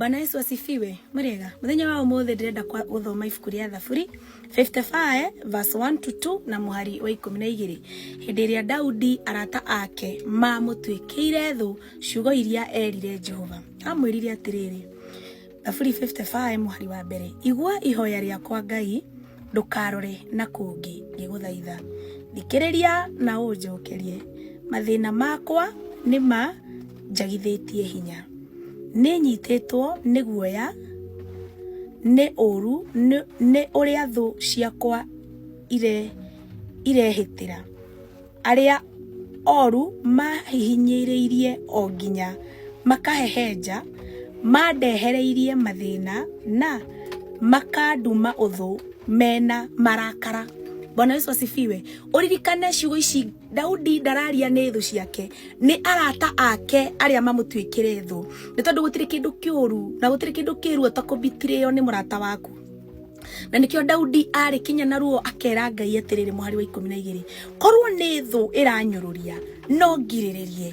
Bwana Yesu asifiwe. Murega. Muthenya wa umuthi ndirenda guthoma ibuku ria Thaburi 55 verse 1 to 2 na muhari wa 12. Hindi iria Daudi arata ake mamutwikire thu ciugo iria erire Jehova. Amwirire atiriri. Thaburi 55 muhari wa mbere. Igua ihoya riakwa Ngai ndukarore na kungi ngiguthaitha. Thikiriria na unjokerie. Mathina makwa nima njagithitie hinya. Nĩnyitĩtwo nĩ guoya nĩ ũũru nĩ ũrĩa thũ ciakwa irehĩtĩra. Arĩa oru mahihinyĩrĩirie o nginya makahehenja, mandehereirie mathĩna na makanduma ũthũ mena marakara. Bwana Yesu asifiwe. Ũririkane ciugo ici Daudi ndararia nĩ thũ ciake, nĩ arata ake arĩa mamũtuĩkĩre thũ, nĩ tondũ gũtirĩ kĩndũ kĩũru na gũtirĩ kĩndũ kĩruo ta kũbitirĩo nĩ mũrata waku. Na nĩkĩo Daudi arĩ kinya na ruo akera Ngai atĩrĩrĩ, mũhari wa 12, korwo nĩ thũ ĩranyũrũria no ngirĩrĩrie,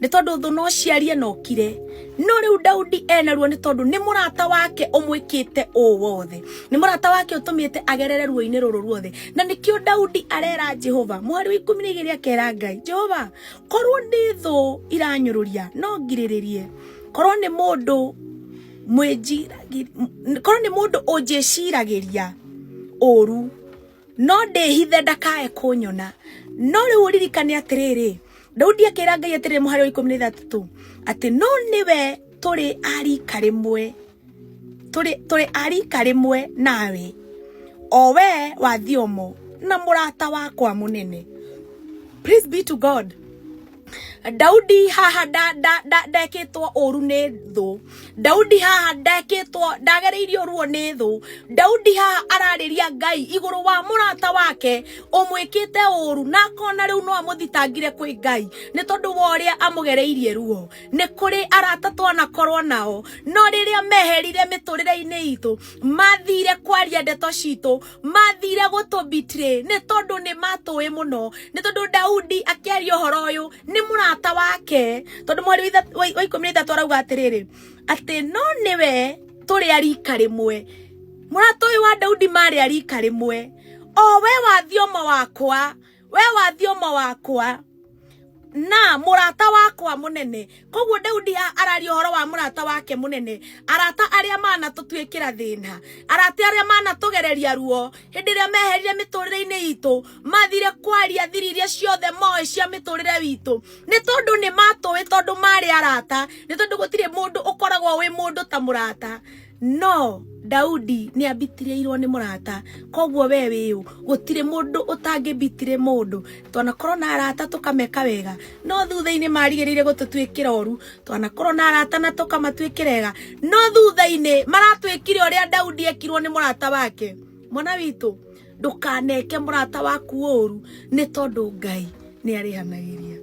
nĩ tondũ thũ no ciarie no kire. No rĩu Daudi ena ruo nĩ tondũ nĩ mũrata wake ũmwĩkĩte ũũ wothe, nĩ mũrata wake ũtũmĩte agerere ruo-inĩ rũrũ ruothe. Na nĩkĩo Daudi arera Jehova, mũhari wa 12 akera Ngai, Jehova, korwo nĩ thũ iranyũrũria no ngirĩrĩrie, korwo nĩ mũndũ korwo nĩ mũndũ ũnjĩciragĩria ũru no ndĩhithe ndakae kũnyona. No rĩu ũririkane atĩrĩrĩ, Daudi akĩra Ngai atĩrĩrĩ, mũhari wa 13, atĩ no nĩwe tũrĩ a rika rĩmwe, tũrĩ a rika rĩmwe nawe, o we wa thiomo na mũrata wakwa mũnene. Praise be to God. Daudi haha ndekĩtwo ũru nĩ thũ. Daudi haha ndekĩtwo, ndagereirio ruo nĩ thũ. Daudi haha ararĩria Ngai igũrũ wa mũrata wake ũmwĩkĩte ũru, na akona rĩu no amũthitangire kwĩ Ngai nĩ tondũ wa ũrĩa amũgereirie ruo. Nĩ kũrĩ arata twanakorwo nao, no rĩrĩa meherire mĩtũrĩre-inĩ itũ, mathire kwaria ndeto citũ, mathire gũtũbitray nĩ tondũ nĩ matũĩ mũno. Nĩ tondũ Daudi akĩaria ũhoro ũyũ nĩ mũrata wake, tondũ mweri wa 13 arauga atĩrĩrĩ, atĩ no nĩwe tũrĩ a rika rĩmwe. Mũrata ũyũ wa Daudi marĩ a rika rĩmwe, o we wa thiomo wakwa, we wa thiomo wakwa na mũrata wakwa mũnene. Koguo Daudi araria ũhoro wa mũrata wake mũnene, arata arĩa manatũtuĩkĩra thĩna, arata arĩa manatũgereria ruo hĩndĩ ĩrĩa meherire mĩtũrĩre-inĩ itũ, mathire kwaria thiri iria ciothe moĩ cia mĩtũrĩre witũ, nĩ tondũ nĩ matũĩ, tondũ marĩ arata, nĩ tondũ gũtirĩ mũndũ ũkoragwo wĩ mũndũ ta mũrata. No Daudi nĩ ambitirĩirwo nĩ mũrata, koguo we wĩũ gũtirĩ mũndũ ũtangĩmbitire mũndũ. Twanakorwo na arata tũkameka wega, no thutha-inĩ marigĩrĩire gũtũtuĩkĩra ũru. Twanakorwo na arata na tũkamatuĩkĩra wega, no thutha-inĩ maratwĩkire ũrĩa Daudi ekirwo nĩ mũrata wake. Mwana witũ, ndũkaneke mũrata waku ũru, nĩ tondũ Ngai nĩ arĩhanagĩria.